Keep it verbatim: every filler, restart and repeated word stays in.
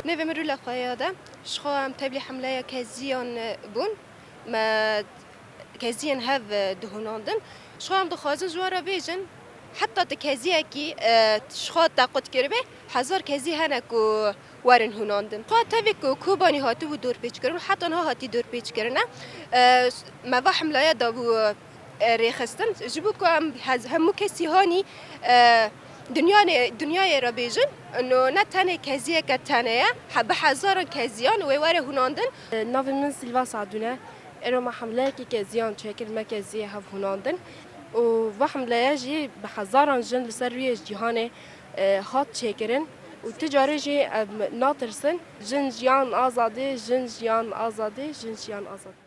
Nêvê min Rûla Xweya de. Ji xwe em tevlî hemleya keziyan bûn. Me keziyên hev dihunandin. Ji xwe em dixwazin ji wan re bêjin, heta tu keziyekî, e, ji xwe te qut kiribe, hezar kezî hene ku werin hunandin. Xwe tevê ku Kobanî hatibû dorpêçkirin, heta niha hatî dorpêçkirine. E, me va hemlaya dabû, e, rêxistin. Ji bo ku em hez-, hemû kesî hanî, e, dinyane-, dinyayê re bêjin, no ne tenê keziyeke tenê ye, he-, bi hezaran keziyan wê were hunandin. Navê min Silva Sadûn e. Êro me hemleyekî keziyan çêkir, me keziyê hev hunandin û va hemleye jî bi hezaran jin li ser rûyê cîhanê, e, hat çêkirin û ti carê jî em natirsin. Jin jiyan azadî, jin jiyan azadî, jin jiyan azadî.